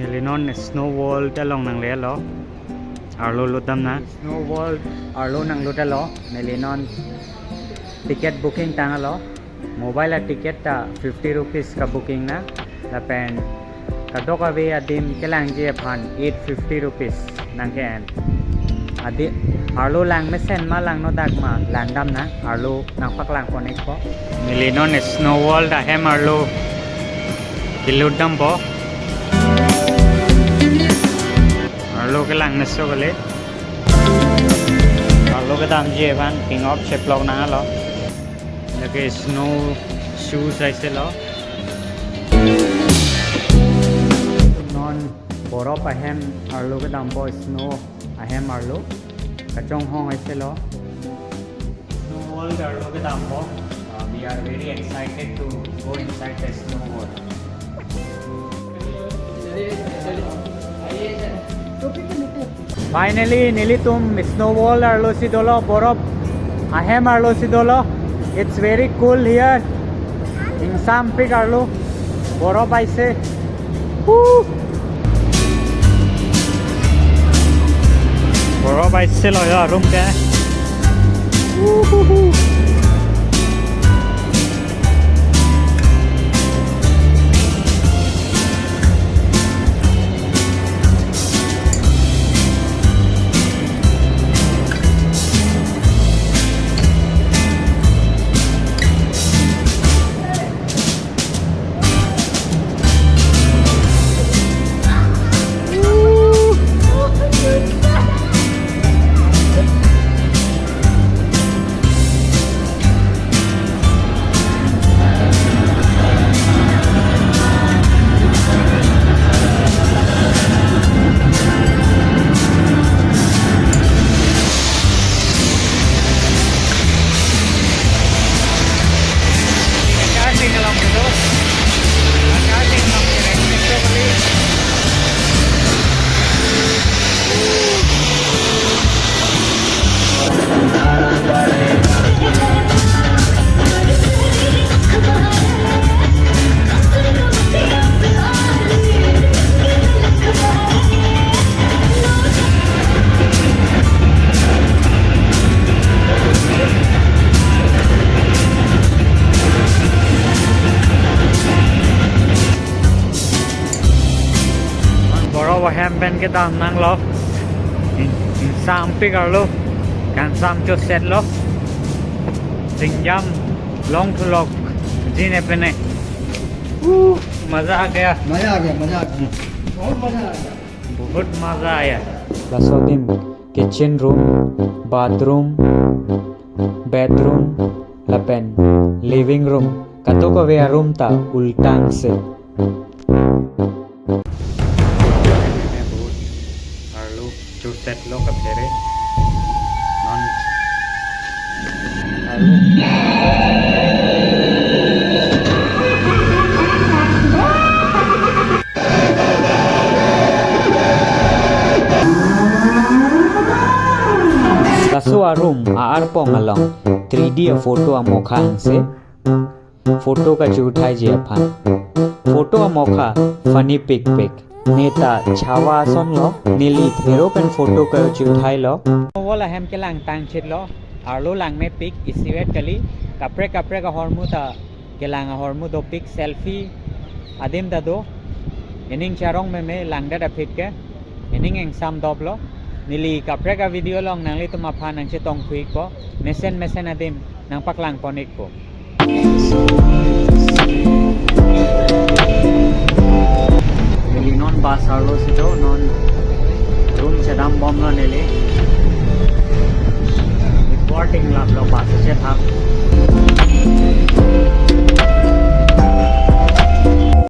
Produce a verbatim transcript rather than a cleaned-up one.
Neli non Snow World along nanglelo. Arlo lutdam nang. Snow World arlo nanglutlo. Neli non ticket booking tanglo. Mobile a ticket ta fifty rupees kabooking nang. Lapen kadokave adim kelangji aphan eight fifty rupees nangke-en. Adi arlo langmesen ma langnodak ma langdam nang, arlo nangpaklangpon-ikpo. Neli non Snow World ahem arlo kelutdampo. Arlo kelang meso kali. Arlo kedamji aphan ping-op cheplok nanglo. Lake snow shoes aiselo. Non borop ahem arlo kedampo, snow ahem arlo. Kachonghong aiselo. Snow World arlo kedampo. Uh, we are very excited to go inside the Snow World. Finally, nelitum Snow World arlosi dolo, borop ahem arlosi dolo. It's very cool here. Ingsampik arlo, borop aise. Woo! Borop aiselo yo arum ke. Woo-hoo-hoo. Borop ahem pen kedam nanglo. Ing-, ingsampik arlo. Kangsam chosetlo. Singjam longthu lok jine pene. Uh, maza aa gaya. मजा आ गया, मजा आ गया। बहुत मजा आ गया। बहुत मजा आया। Laso adim kitchen room, bathroom, bedroom, lapen living room, kadokave aroom ta ultangse. Arlo chosetlo kaphere. Non arlo. Laso aroom a-arpong along three D a-photo amokha angse photo kachethurji aphan. Photo amokha funny pikpik. Neta chawa asonlo, neli thero pen photo kachethurlo. World ahem kelang tangchitlo, arlo langmepik, isivet kali, kaprek kaprek ahormu ta kelang ahormu dopik, selfie adim ta do, ining charong meme langdet aphi ke, ining ingsam doplo. Neli kaprek a-video along nanglitum aphan nangchetongthu-ikpo, mesen mesen adim nangpaklangpon-ikpo. Neli non bus arlosi do, non room chedambomlo neli. Boarding laplo bus chethap.